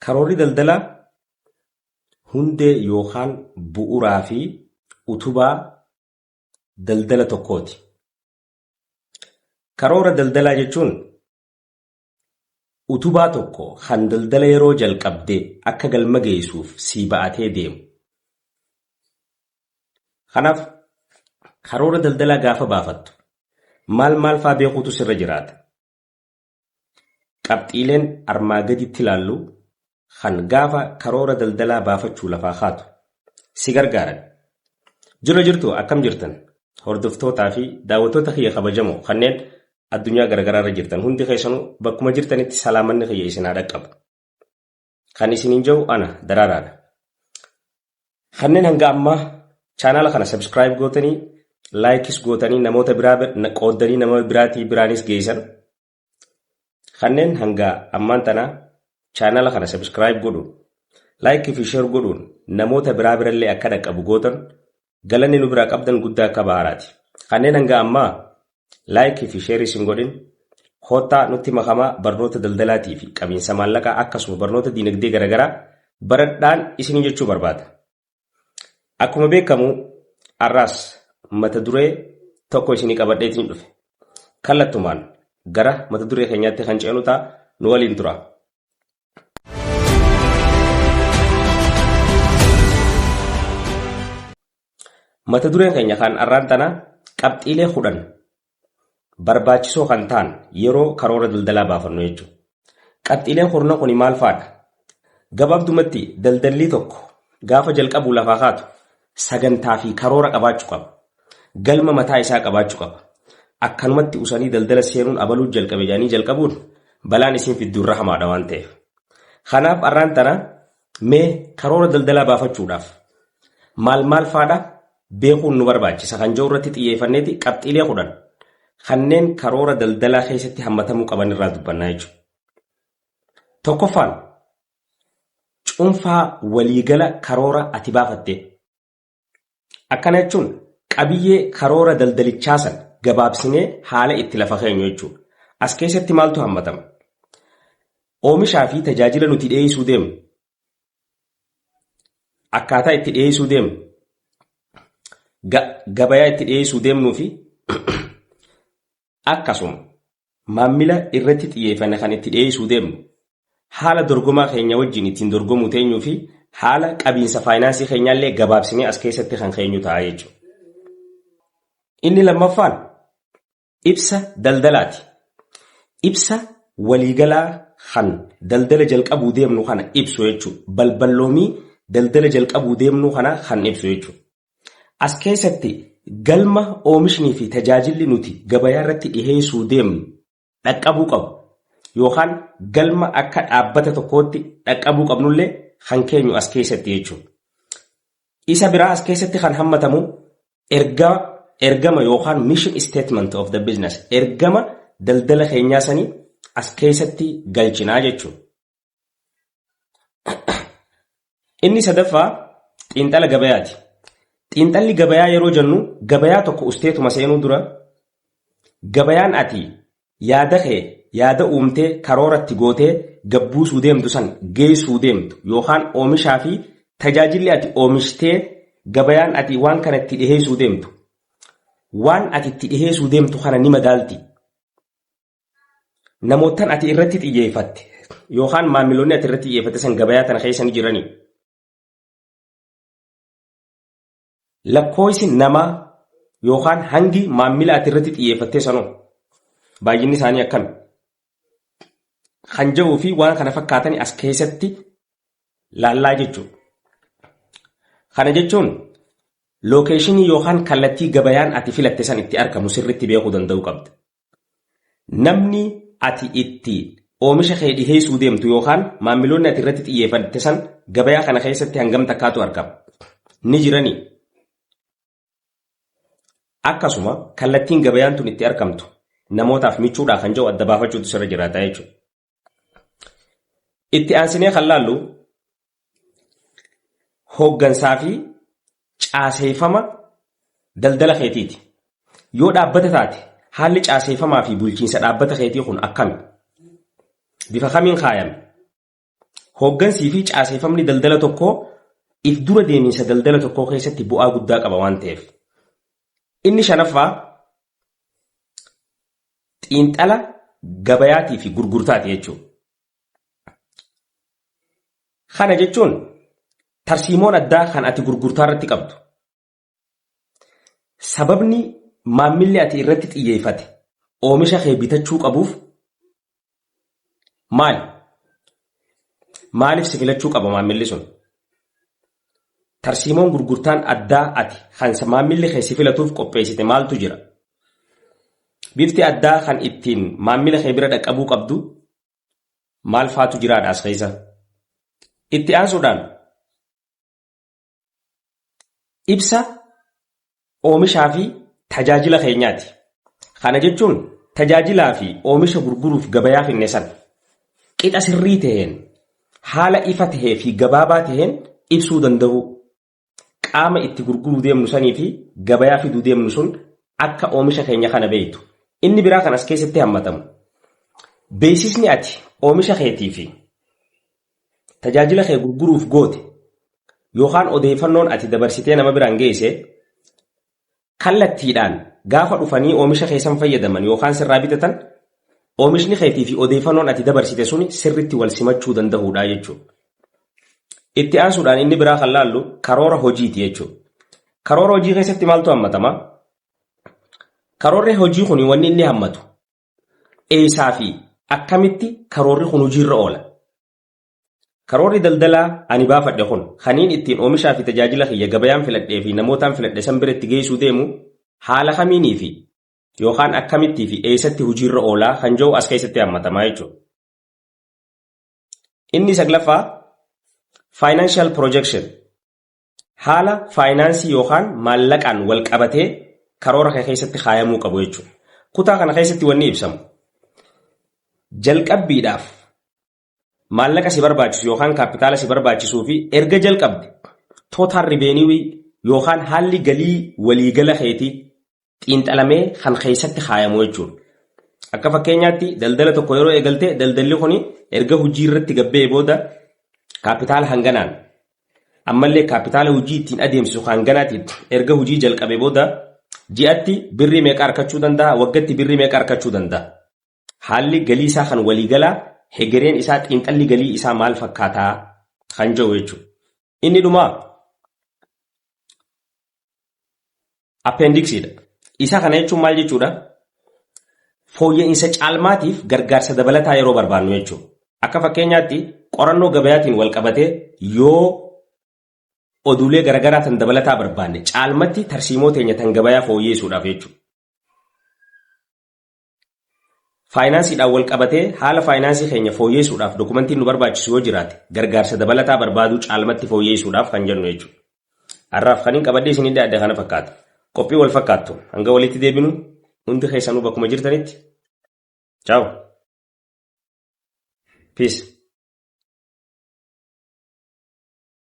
Karoorri daldalaa hundee yookaan bu'uuraa fi utubaa daldala tokkooti. Karoora daldalaa jechuun utubaa tokko kan daldala yeroo jalqabde akka galma geessuuf sii ba'atee deemu. Kanaaf karoora daldalaa gaafa baafattu maal maal faa beekuutu sirra jiraata? Qabxiileen armaa gaditti ilaallu kan gaafa karoora daldalaa baafachuu lafaa kaatu si gargaaran. Jira jirtu, akkam jirtan? Hordoftootaa fi daawwattoota kiyya kabajamoo kanneen addunyaa garaagaraa irra jirtan hundi keessanuu bakkuma jirtanitti salaamanni kiyya isin haa dhaqqabu. Kan isiniin jiru ana Daraaraadha. Kanneen hanga ammaa chaanaala kana subscribe gootanii, like is gootanii, namoota biraa qooddanii nama biraatii biraanis geessan, kanneen hanga ammaan tana chaanaala kana subscribe godhuun, like fi share godhuun namoota biraa birallee akka dhaqqabu gootan, galanni nu biraa qabdan guddaa akka baaraati. Kanneen hanga ammaa like fi share isin godhin, koottaa nutti makamaa. Barnoota daldalaatii fi qabiinsa maallaqaa akkasuma barnoota diinagdee garaagaraa baradhaan isinii jechuu barbaada. Akkuma beekamu har'aas mata duree tokko isinii qabadheetiin dhufe. Kallattumaan gara mata duree keenyaatti kan ceenu ta'a, nu waliin tura. Mata dureen keenya kan har'aan tana qabxiilee 10 barbaachisoo kan ta'an yeroo karoora daldalaa baafannu jechuudha. Qabxiileen kurnan kuni maal fa'aadha? Gabaabdumatti daldalli tokko gaafa jalqabu lafaa kaatu sagantaa fi karoora qabaachuu qaba. Galma mataa isaa qabaachuu qaba. Akkanumatti usanii daldala seenuun abaluu jalqabe jedhanii jalqabuun balaan isiin fiddu irra hamaadha waan ta'eef. Kanaaf har'aan tana mee karoora daldalaa baafachuudhaaf maal maal faadha beekuun nu barbaachisa kan jiru irratti xiyyeeffanneeti qabxiilee 10 kanneen karoora daldalaa keessatti hammatamuu qaban irraa dubbannaa jechuudha. Tokkoffaan, cuunfaa waliigala karoora ati baafatte. Akkana jechuun qabiyyee karoora daldalichaa san gabaabsinee haala itti lafa keenyu jechuudha. As keessatti maaltu hammatama? Oomishaa fi tajaajila nuti dhiyeessuu deemnu, akkaataa itti dhiyeessuu deemnu, gabayaa itti dhiyeessuu deemnuu fi akkasuma maammila irratti xiyyeeffanne kan itti dhiyeessuu deemnu, haala dorgomaa keenya wajjin ittiin dorgomuu teenyuu fi haala qabiinsa faayinaansii keenyaallee gabaabsinee as keessatti kan keenyu ta'a jechuudha. Inni lammaffaan ibsa daldalaati. Ibsa waliigalaa kan daldala jalqabuu deemnu kana ibsu jechuudha. Balballoomii daldala jalqabuu deemnu kana kan ibsu jechuudha. As keessatti galma oomishnii fi tajaajilli nuti gabayaa irratti dhiheessuu deemnu dhaqqabuu qabu yookaan galma akka dhaabbata tokkootti dhaqqabuu qabnullee kan keenyu as keessatti jechuudha. Isa biraa as keessatti kan hammatamu ergaa, ergama yookaan mission statement of the business, ergama daldala keenyaa sanii as keessatti galchinaa jechuudha. Inni sadaffaa xiinxala gabayaati. Xiinxalli gabayaa yeroo jennu, gabayaa tokko usteetuma seenuu dura gabayaan ati yaada kee yaada uumtee karooratti gootee gabbuusuu deemtu san geessuu deemtu yookaan oomishaa fi tajaajilli ati oomishtee gabayaan ati waan kana itti dhiheessuu deemtu waan ati itti dhiheessuu deemtu kana ni madaalti. Namoottan ati irratti xiyyeeffatte yookaan maamiloonni ati irratti xiyyeeffatte san gabayaa tana keessa ni jiranii. Lakkoofsi namaa yookaan hangi maamila ati irratti xiyyeeffattee sanoo baay'inni isaanii akkami? Kan jedhuu fi waan kana fakkaatan as keessatti laallaa jechuudha. Kana jechuun location yookaan kallattii gabayaan ati filatte san itti argamu sirriitti beekuu danda'uu qabda. Namni ati itti oomisha kee dhiheessuu deemtu yookaan maamiloonni ati irratti xiyyeeffatte san gabayaa kana keessatti hangam takkaatu argama? Ni jiranii? Akkasuma kallattiin gabayaan tun itti argamtu namootaaf michuudhaa kan jiru adda baafachuutu sirra jiraata jechuudha. Itti aansinee kan laallu hooggansaa fi caaseeffama daldala keetiiti. Yoo dhaabbata taate, haalli caaseeffamaa fi bulchiinsa dhaabbata keetii kun akkami? Bifa kamiin kaayame? Hooggansii fi caaseeffamni daldala tokkoo if dura deemiinsa daldala tokkoo keessatti bu'aa guddaa qaba waan ta'eef. Inni shanaffaa xiinxala gabayaatii fi gurgurtaati jechuudha. Kana jechuun tarsiimoon addaa kan ati gurgurtaa irratti qabdu. Sababni maammilli ati irratti xiyyeeffate oomisha kee bitachuu qabuuf maali? Maaliif si filachuu qaba maammilli sun? Tarsiimoon gurgurtaan addaa ati kan maammilli kee si filatuuf qopheessite maaltu jira? Bifti addaa kan ittiin maammila kee bira dhaqqabuu qabdu maal faatu jiraadha as keessa? Itti aansuudhaan ibsa oomishaa fi tajaajila keenyaati. Kana jechuun tajaajilaa fi oomisha gurguruuf gabayaa finne san qixa sirrii taheen, haala ifa tahee fi gabaabaa taheen ibsuu danda'uu. Qaama itti gurguruu deemnu sanii fi gabayaa fiduu deemnu sun akka oomisha keenya kana beektu. Inni biraa kan as keessatti hammatamu, beeksisni ati oomisha keetii fi tajaajila kee gurguruuf goote yookaan odeeffannoon ati dabarsitee nama biraan geesse kallattiidhaan gaafa dhufanii oomisha keessan fayyadaman yookaan sirraa bitatan, oomishni keetii fi odeeffannoon ati dabarsite suni sirritti wal simachuu danda'uudha jechuudha. Itti aansuudhaan inni biraa kan laallu karoora hojiiti jechuudha. Karoora hojii keessatti maaltu hammatama? Karoorri hojii kun wanni inni hammatu eessaa fi akkamitti karoorri kun hojiirra oola? Karoorri daldalaa ani baafadhe kun kaniin ittiin oomishaa fi tajaajila kiyya gabayaan filadhee fi namootaan filadhe san biratti geessuu deemu haala kamiinii fi yookaan akkamittii fi eessatti hojiirra oolaa kan jiru as keessatti hammatamaa jechuudha. Inni saglaffaa financial projection, haala faayinaansii yookaan maallaqaan wal qabatee karoora kee keessatti kaayamuu qabu jechuudha. Kutaa kana keessatti wanni ibsamu jalqabbiidhaaf maallaqa si barbaachisu yookaan kaapitaala si barbaachisuu fi erga jalqabde total revenue yookaan haalli galii waliigala keetii xiinxalamee kan keessatti kaayamu jechuudha. Akka fakkeenyaatti, daldala tokko yeroo eegalte, daldalli kun erga hojii irratti gabbee booda kaapitaala hanganaan, ammallee kaapitaala hojii ittiin adeemsisu hanganaatiin erga hojii jalqabe booda ji'atti birrii meeqa argachuu danda'a, waggatti birrii meeqa argachuu danda'a? Haalli galii isaa kan waliigalaa, hegereen isaa, xiinxalli galii isaa maal fakkaataa kan jedhu jechuudha. Inni dhumaa appendixiidha. Isa kana jechuun maal jechuudha? Fooyya'insa caalmaatiif gargaarsa dabalataa yeroo barbaannu jechuudha. Akka fakkeenyaatti, qorannoo gabayaatiin wal qabatee yoo oduulee garaagaraa tan dabalataa barbaanne, caalmatti tarsiimoo teenya tan gabayaa fooyyeessuudhaaf jechuudha. Faayinaansiidhaan wal qabatee haala faayinaansii keenya fooyyeessuudhaaf dokumentiin nu barbaachisu yoo jiraate, gargaarsa dabalataa barbaaduu caalmatti fooyyeessuudhaaf kan jennu jechuudha. Har'aaf kan hin qabadhee isin adda kana fakkaata. Qophii wal fakkaattu hanga walitti deebinu, hundi keessanuu bakkuma jirtanitti. Ciao. Peace.